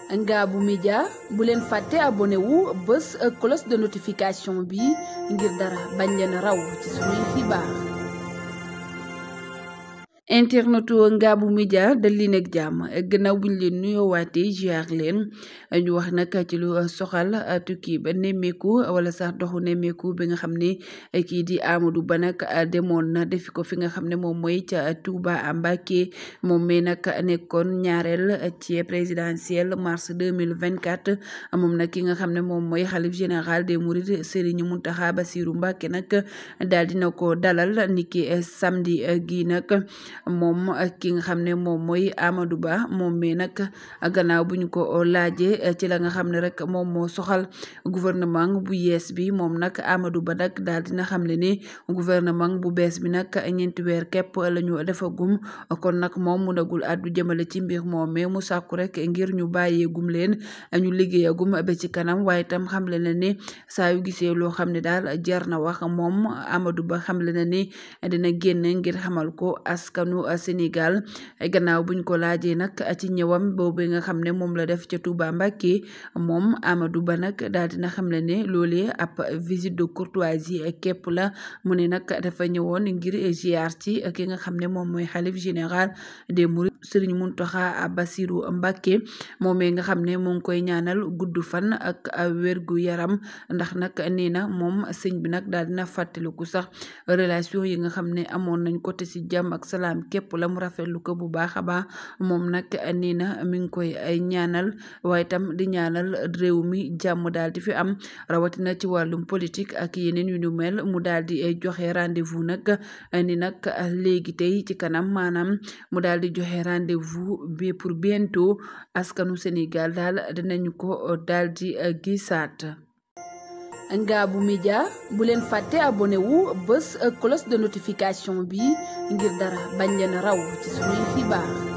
Ngabou Média bu leen fàtte abonné wu bés cloche de notification bi ngir dara bañ leen raw ci suñuy xibaar. internetu Ngabou Média dal leen ak jàmm gannaaw buñ leen nuyoowaatee ziar leen ñu wax nag ci lu soxal tukki ba nemmeeku wala sax doxu nemmeeku bi nga xam ne kii di Amadou Ba nag demoon na defi ko fi nga xam ne moom mooy ca Touba Mbacké moom mi nag nekkoon ñaareel ci présidentielle mars 2024 moom nag ki nga xam ne moom mooy xalif général des mourides Serigne Mountakha Bassirou Mbacké nag daal dina ko dalal niki samedi gi nag moom ki nga xam ne moom mooy Amadou Ba moom mi nag gannaaw bu ñu ko laajee ci la nga xam ne rek moom moo soxal gouvernement bu yees bi moom nag Amadou Ba nag daal dina xam le ne gouvernement bu bees bi nag 4 weer képp la ñu defagum kon nag moom mu nagul àddu jëmale ci mbir moom mais mu sàkku rek ngir ñu bàyyeegum leen ñu liggéeyagum ba ci kanam waaye itam xam le na ne saa yu gisee loo xam ne daal jar na wax moom Amadou Ba xam le na ne dina génn ngir xamal ko askanu Sénégal gannaaw buñ ko laajee nag ci ñëwam boobu nga xam ne moom la def ca Touba Mbacké moom Amadou Ba nag daal dina xam le ne loolee ab visite de courtoisie képp la mu ne nag dafa ñëwoon ngir ziar ci ki nga xam ne moom mooy xalif général des mourides Serigne Mountakha Bassirou Mbacké moomee nga xam ne mu ngi koy ñaanal gudd fan ak wérgu yaram ndax nag nee na moom sëñ bi nag daal dina fàttaliku sax relation yi nga xam ne amoon nañ ko te ci jàmm ak salaam képp la mu rafetlu ko bu baax a baax moom nag nee na mi ngi koy ay ñaanal waaye itam di ñaanal réew mi jàmm daal di fi am rawatina ci wàllum politique ak yeneen yu ñu mel mu daal di joxe rendez-vous nag ni nag léegi tey ci kanam maanaam mu daal di joxe rendez-vous bi pour bientôt askanu Sénégal daal dinañu ko daal di gisaat. Ngabou Média bu leen fàtte abonné wu bés cloche de notification bi ngir dara bañ leen raw ci suñuy xibaar.